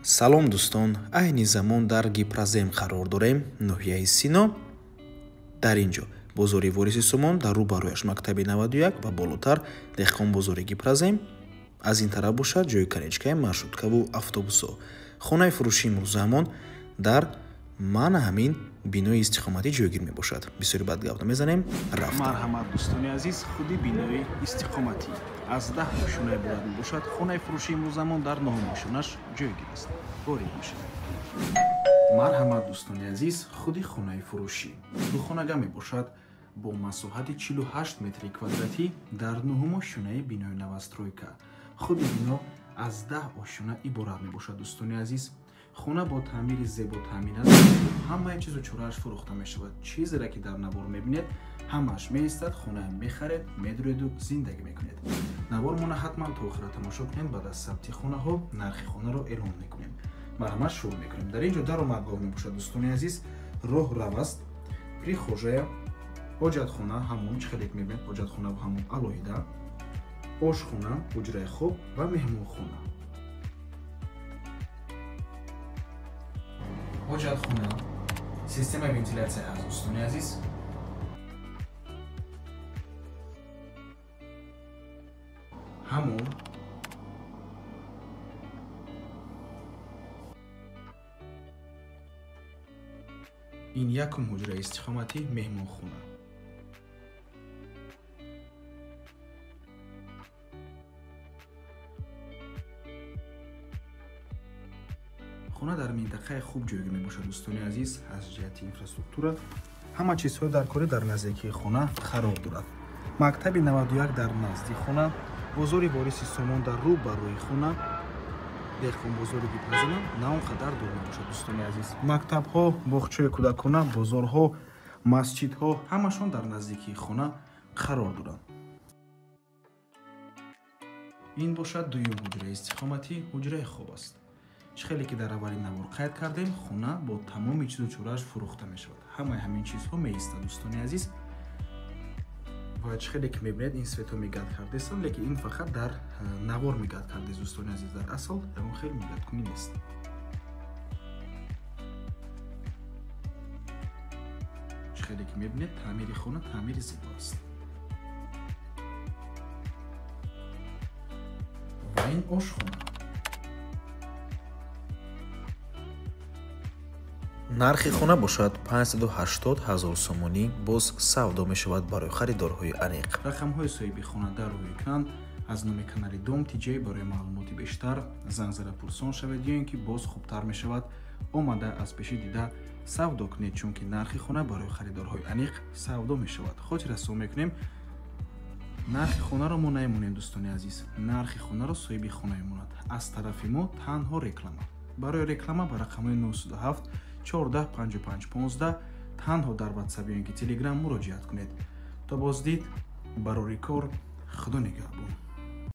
Салом дӯстон, айни замон дар Гипрозем қарор дорем, ноҳияи Сино. Дар ин ҷо бозори Вориси Сомон, дар рӯбарӯяш мактаби 91 ва болотар деҳқон бозори Гипрозем. Аз ин тараф бошад ҷои конечкаи маршруткаву автобусҳо. Хонаи фурӯшии имрӯзаамон дар мана ҳамин бинои истиқоматӣ ҷойгир мебошад. Бисёри бад гап намезанем, рафтем. Марҳамат дӯстони азиз, худи бинои истиқоматӣ аз 10 ошёна иборат мебошад. Хонаи фурӯшии имрӯзамон дар 9 ошёнаш ҷойгир аст. Ворид мешавем. Марҳамат дӯстони азиз, худи хонаи фурӯшӣ духонага мебошад бо масоҳати 48 метри квадратӣ дар 9 ошёнаи бинои новостройка. Худи бино аз 10 ошёна иборат мебошад. Дӯстони азиз, хона бо таъмири зебо таъмин аст. Ҳамаи чизу чорааш фурӯхта мешавад. Чизере ки дар навор мебинед, ҳамааш меистад, хона мехаред, медуреду зиндагӣ мекунед. Навормона ҳатман то охира тамошо кунед. Баъд аз сабти хонаҳо нархи хонаро эълон мекунем. Марҳамат, шурӯъ мекунем. Дар ин ҷо даромадгоҳ мебошад дӯстони азиз, роҳ рав аст, прихожая, ҳоҷатхона, ҳамон чӣ хеле мебинед, ҳоҷатхона ва ҳамон алоҳида, ошхона, ҳуҷраи хоб ва меҳмонхона. Ҳоҷатхона, системаи вентилятсия ҳаст дӯстони азиз. Ҳамон ин якум ҳуҷраи истиқоматӣ, меҳмонхона. Хона дар минтақаи хуб ҷойгир мебошад дӯстони азиз. Аз ҷиҳати инфраструктура ҳама чизҳо дар кори дар наздикии хона қарор дорад. Мактаби 91 дар назди хона, бозори Вориси Сомон дар рӯ ба рӯи хона, деҳқон бозори Гипрозем на он қадар дур мебошад дӯстони азиз. Мактабҳо, боғчаи кӯдакона, бозорҳо, масҷидҳо ҳамашон дар наздикии хона қарор доранд. Ин бошад дуюм ҳуҷраи истиқоматӣ, ҳуҷраи хоб аст. Чӣ хеле ки дар аввали навор қайд кардем, хона бо тамоми чизу чорааш фурӯхта мешавад. Ҳамаи ҳамин чизҳо меистад дӯстони азиз. Ва чӣ хеле ки мебинед, ин светҳо мигат кардестанд, лекин ин фақат дар навор мигат кардест дӯстони азиз. Дар асл ягон хел мигаткунӣ нест. Чӣ хеле ки мебинед, таъмири хона таъмири зебо аст. Ва ин ошхона. Нархи хона бошад 580 ҳазор сомонӣ, боз савдо мешавад барои харидорҳои аниқ. Рақамҳои соҳиби хона дар рӯи экран. Аз номи канали Дом ТЖ барои маълумоти бештар занг зада пурсон шавед, ё ин ки боз хубтар мешавад омада аз пеши дида савдо кунед, чунки нархи хона барои харидорҳои аниқ савдо мешавад. Хотиррасон мекунем, нархи хонаро мо намемонем дӯстони азиз. Нархи хонаро соҳиби хона мемонад. Аз тарафи мо танҳо реклама. Барои реклама ба рақамҳои 907 14 55 15 танҳо дар WhatsApp ё ин ки Telegram муроҷиат кунед. То боздид, барори кор, Худо нигаҳбон.